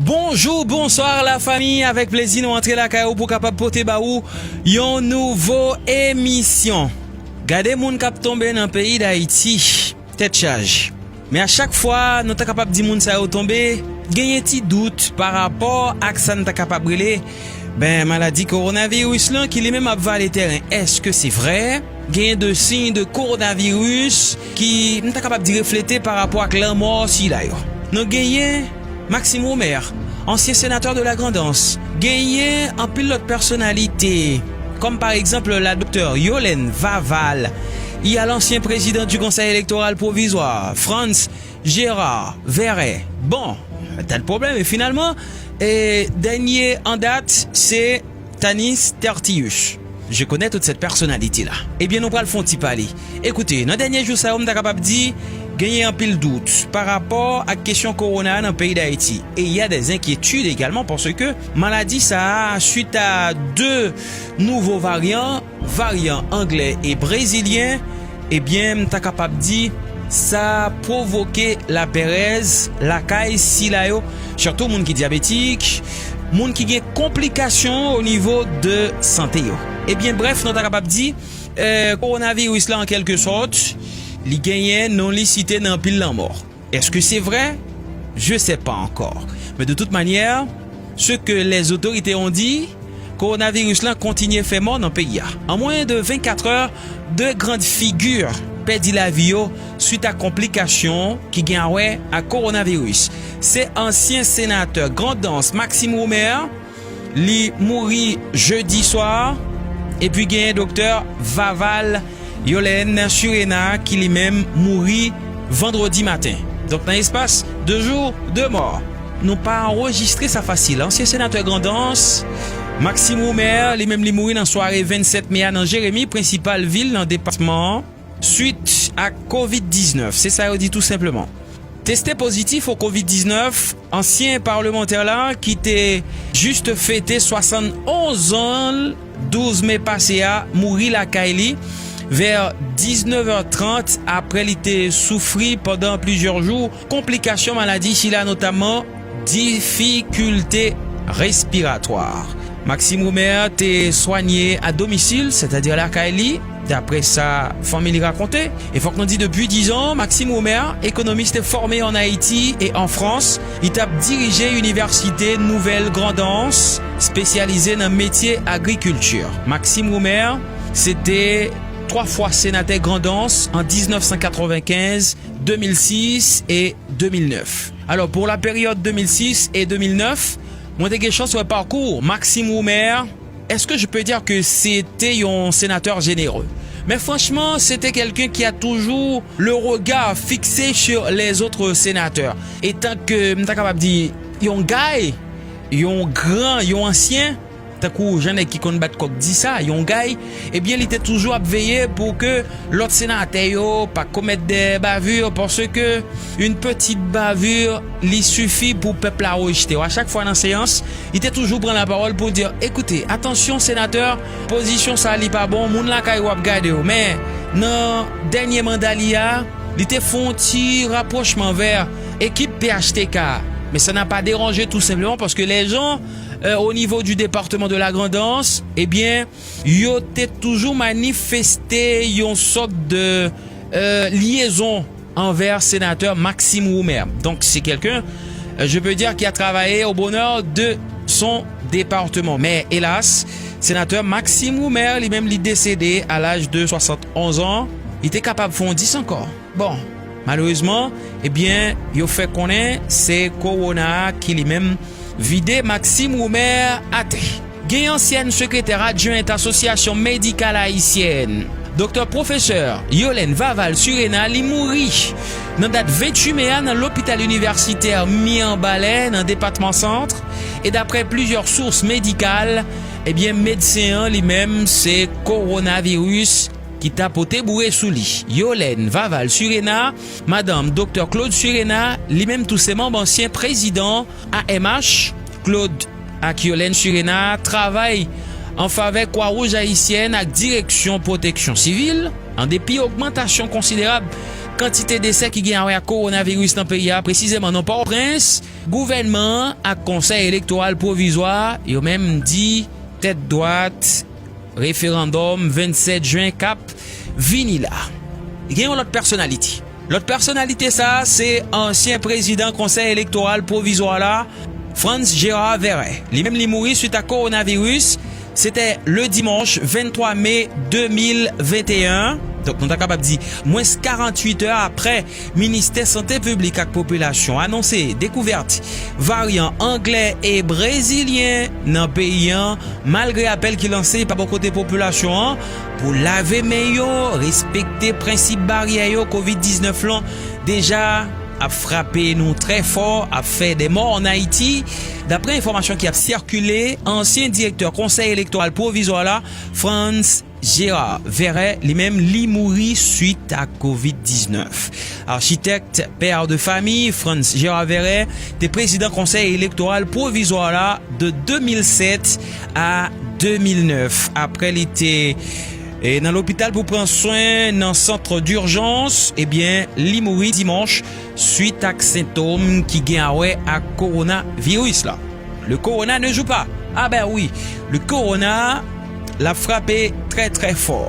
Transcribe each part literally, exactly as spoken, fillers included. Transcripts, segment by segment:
Bonjou, bonswa lafanmi, avèk plezi nou antre lakay ou pou kapab pote ba ou yon nouvo emisyon. Gade moun k ap tonbe nan peyi Dayiti, tèt chaje. Men a chak fwa nou ta kapab di moun sa yo tonbe, genyen ti dout pa rapò ak sa n ta kapab rele, ben, maladi kowonaviris lan ki li menm ap vale tèren. Èske se vrè? Genyen de siy de kowonaviris ki, m ta kapab di, reflete pa rapò ak lanmò sila yo. Nou genyen Maxime Roumer, ansyen senatè de la Grandans, genyen anpil lòt pèsonalite, kòm pa egzanp la doktè Yolène Vaval, il y a l'ancien président du Conseil électoral provisoire, Frantz Gérard Verret. Bon, tas de pwoblèm, e finalman, e dènye an dat, se Tanis Tertius. Je connais toute cette personnalité-là. Ebyen, nou pral fè yon ti pale. Ekoute, nan dènye jou sa yo, m ta kapab di, genyen anpil dout pa rapò ak kesyon kowona a nan peyi Dayiti. Et il y a des inquiétudes également parce que maladi sa a, suite à deux nouveaux variants, varyan anglè e brezilyen, ebyen, m ta kapab di, sa pwovoke lapèrèz lakay sila yo, sitou moun ki dyabetik, moun ki gen konplikasyon o nivo de sante yo. Ebyen, brèf, nou ta kapab di, eh, kowonaviris la, an kèlke sòt, li genyen non li site nan anpil lanmò. Est-ce que c'est vrai? Je sais pas encore. Mais de toute manière, ce que les autorités ont dit, kowonaviris lan kontinye fè mò nan peyi a. En moins de vingt-quatre heures, de grandes figures pèdi lavi yo suit a konplikasyon ki gen a wè ak kowonaviris. Se ansyen senatè Grandans Maxime Roumer, li mouri jedi swa, epi genyen doktè Vaval Yolène Surena ki li menm mouri vandredi maten. Donk nan espas de jou, de mò. Nou pa anrejistre sa fasil. Ansyen senatè Grandans, Maxime Roumer, li menm li mouri nan sware vennsèt me a nan Jeremi, prensipal vil nan depatman an, swit ak kovid diznèf. Se sa yo di tou senpleman. Teste pozitif o kovid diznèf, ansyen palmantè la ki te jis fete swasannonz an l douz me pase a, mouri lakay li vè diznèf è trant, apre li te soufri pandan plizyè jou konplikasyon maladi sila, notamman difikilte respiratwa. Maxime Roumer te swanye a domisil, sètadi lakay li, dapre sa fanmi li rakonte. E fòk nou di, depi diz an, Maxime Roumer, économiste formé en Haïti et en France, li t ap dirije Inivèsite Nouvèl Grandans, espesyalize nan metye agrikilti. Maxime Roumer, se te twa fwa senatè Grandans an diznèf san katrevenkenz, de mil sis e de mil nèf. Alò, pou la peryòd de mil sis e de mil nèf, mwen te gen chans wè pakou Maxime Roumer. Est-ce que je peux dire que c'était un sénateur généreux? Mais franchement, c'était quelqu'un qui a toujours le regard fixé sur les autres sénateurs. Etan ke, m ta kapab di, yon gay, yon gran, yon ansyen, tankou jan nèg ki konn bat kòk di sa, yon gay, ebyen, li te toujou ap veye pou ke lòt senatè yo pa komèt de bavure, paske une petite bavure, li sifi pou pèp la rejte w. A chak fwa nan seyans, li te toujou pran lapawòl pou di, ekoute, atansyon, senatè, pozisyon sa, li pa bon, moun lakay ou ap gade w. Men, nan dènye manda li a, li te fè yon ti rapwochman vè ekip P H T K. Mais ça n'a pas dérangé, tout simplement parce que les gens, euh, au niveau du département de la Grand'Anse, ebyen, yo te toujou manifeste yon sòt de, euh, lyezon anvè senatè Maxime Roumer. Donc, c'est quelqu'un, euh, je peux dire, qui a travaillé au bonheur de son département. Mais hélas, senatè Maxime Roumer, li menm, li desede a laj de swasannonz an. Li te kapab fè yon dis ankò. Bon, malerezman, ebyen, yo fè konnen se kowona a ki li menm vide Maxime Roumer atè. Gen ansyèn sekretè adjwent Asosyasyon Medikal Ayisyèn, Doktè pwofesè Yolène Vaval Surena, li mouri nan dat venntuit me a nan lopital inivèsitè Mirebalais nan depatman Sant, e daprè plizyè sous medikal, ebyen, medsen an li menm se kowonaviris ki ta pote boure sou li. Yolène Vaval Surena, madanm Doktè Claude Surena, li menm tou se manm ansyen prezidan A M H, Claude ak Yolène Surena travay an favè Kwa Wouj Ayisyèn ak Direksyon Pwoteksyon Sivil. An depi ogmantasyon konsiderab kantite desè ki gen a wè ak kowonaviris nan peyi a, presizeman nan Pòtoprens, gouvènman an ak Konsèy Elektoral Pwovizwa a, yo menm di tèt dwat referandòm vennsèt jen k ap vini la. Gen yon lòt pèsonalite. Lòt pèsonalite sa a se ansyen prezidan Konsèy Elektoral Pwovizwa la, Frantz Gérard Verret. Li menm li mouri swit a kowonaviris. Se te le dimanch venntwa me de mil venteyen. Donk, nou ta kapab di mwens karanntuit è aprè Ministè Sante Piblik ak Popilasyon anonse dekouvèt varyan anglè e brezilyen nan peyi an, malgre apèl ki lanse pa bò kote popilasyon an pou lave men yo, respekte prensip baryè yo, kovid diznèf lan deja ap frape nou trè fò, ap fè de mò ann Ayiti. Daprè enfòmasyon ki ap sikile, ansyen direktè Konsèy Elektoral Pwovizwa la, Frantz Gérard Verret, li menm, li mouri swit a kovid diznèf. Architecte, père de famille, Frantz Gérard Verret te prezidan Konsèy Elektoral Pwovizwa la de de mil sèt a de mil nèf. Aprè li te, e, nan lopital pou pran swen nan sant dijans, ebyen, li mouri dimanch swit ak sentòm ki gen a wè ak kowonaviris la. Le corona ne joue pas. Ah ben oui, le corona l ap frape trè, trè fò.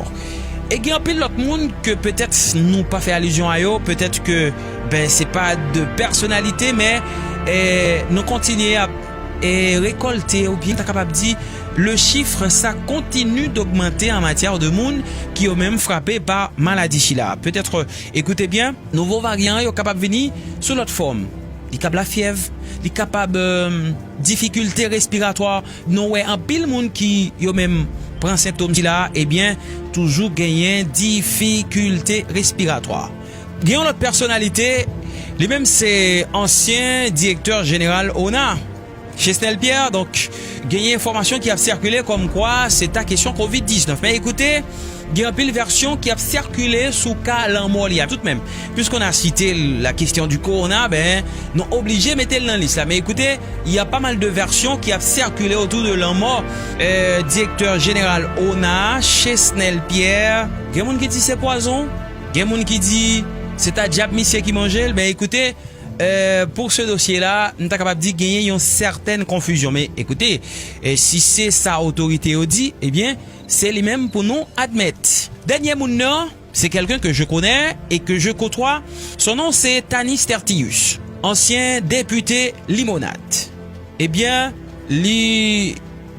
E gen anpil lòt moun ke petèt nou pa fè alizyon a yo, petèt ke, ben, se pa de pèsonalite, men, e, nou kontinye ap, e, rekòlte, oubyen ta kapab di, le chiffre sa continue d'augmenter en matière de moun ki yo menm frape pa maladi sila. Petèt, ekoute byen, nouvo varyan yo kapab vini sou lòt fòm. Li kab lafyèv, li kapab, e, difikilte respiratwa. Nou wè anpil moun ki yo menm pran sentòm sila, ebyen, toujou genyen difikilte respiratwa. Gen yon lòt pèsonalite, li menm se ansyen direktè jeneral ona, Chesnel Pierre. Donk, genyen enfòmasyon ki ap sikile kòmkwa se ta kesyon kovid diznèf. Men ekoute, gen anpil vèsyon ki ap sikile sou ka lanmò li a. Toutmenm, puisqu'on a cité la question du corona, ben, nou oblije mete l nan lis la. Men ekoute, y a pas mal de versions qui ap sikile autour de lanmò, e, direktè jeneral ona, Chesnel Pierre. Gen moun ki di se pwazon, gen moun ki di se ta dyab misye ki manje l. Ben, ekoute, e, pou se dosye la, m ta kapab di genyen yon sètèn konfizyon. Men, ekoute, e, si se sa otorite yo di, ebyen, se li menm pou nou admèt. Dènye moun nan, c'est quelqu'un que je connais et que je côtoie. Son nom, c'est Tanis Tertius, ansyen depite Limonad. Ebyen, li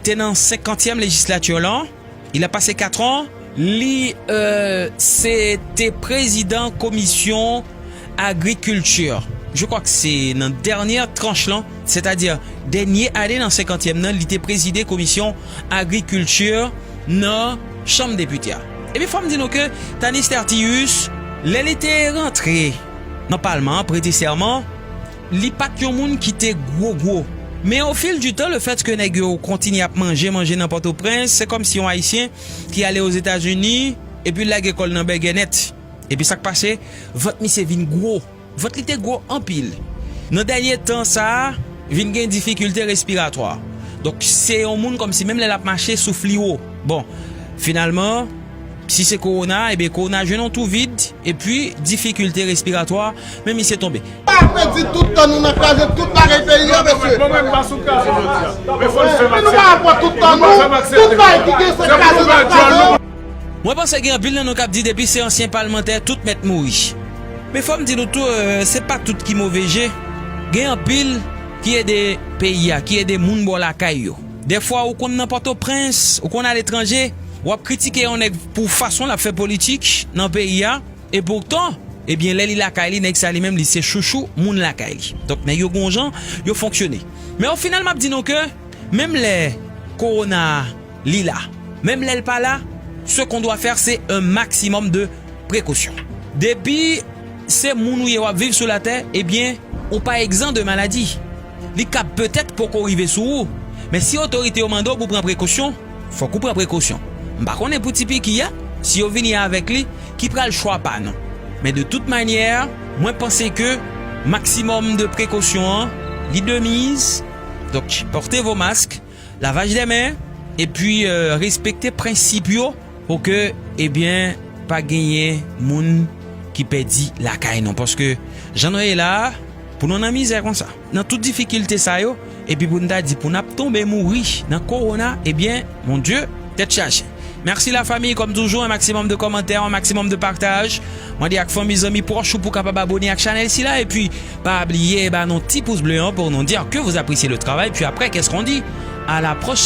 te nan senkantyèm lejislati lan. Il a passé quatre ans. Li, e, se te prezidan komisyon agrikilti. Je crois que se nan dènye tranch lan, sètadi dènye ane nan senkantyèm nan, li te prezide komisyon agrikilti nan chanm depite a. Epi fò m di nou ke Tanis Tertius, lè li te rantre nan palman an, prete sèman, li pa t yon moun ki te gwo gwo. Men au fil du temps, le fait que nèg yo kontinye ap manje, manje nan Pòtoprens, se kòmsi yon Ayisyen ki ale Ozetazini, epi l lage kò l nan bègè nèt. Epi sa k pase, vant misye vin gwo. Vant li te gwo anpil. Nan dènye tan sa a, vin gen difikilte respiratwa. Donk, se yon moun kòmsi menm lè l ap mache, souf li wo. Bon, finalman, si se kowona, ebyen, kowona jwenn yon twou vid, epi difikilte respiratwa, men misye tonbe. Pa pèdi tout tan nou nan kraze tout bagay peyi a, mesye. Mwen menm pa sou kraze jodi a. Men fò n fè m aksepte. Men nou pa pran tout tan nou, tout bagay ki gen se kraze n ap kraze. Mwen panse gen anpil nan nou k ap di depi se ansyen palmantè, tout mèt mouri. Men fò m di nou tou, e, se pa tout ki move je. Gen anpil ki ede peyi a, ki ede moun bò lakay yo. Dèfwa ou konn nan Pòtoprens, ou konn aletranje, w ap kritike yon nèg pou fason l ap fè politik nan peyi a, e poutan, ebyen, lè li lakay li, nèg sa li menm, li se chouchou moun lakay li. Donk, nèg yo gon jan yo fonksyone. Men o final, m ap di nou ke, menm lè kowona a li la. Menm lè l pa la, Ce qu'on doit faire, c'est un maximum de précautions. Depi se moun ou ye w ap viv sou latè, ebyen, ou pa egzan de maladi. Li kab petèt poko rive sou ou, men si otorite yo mande w pou pran prekosyon, fòk ou pran prekosyon. M pa konnen pou ti piki a, si yo vini avèk li, ki pral chwa pa nou. Men de tout manyè, mwen panse ke maksimòm de prekosyon an, li de miz. Donk, portez vos masques, lavage des mains, epi euh, respekte prensip yo pou ke, ebyen, pa genyen moun ki pèdi lakay nou. Paske jan nou ye la, pou nou nan mizè konsa, nan tout difikilte sa yo, epi pou n ta di pou n ap tonbe mouri nan kowona, ebyen, mon Dye, tèt chaje. Mèsi la fami, kòm toujou, un maximum de commentaires, un maximum de partage. Mande ak fanmi, zanmi pwòch ou pou kapab abone ak chanèl sila, epi pa bliye ba nou ti pous ble an pou nou di ke vous appréciez le travail, puis après, qu'est-ce qu'on dit? À la prochaine.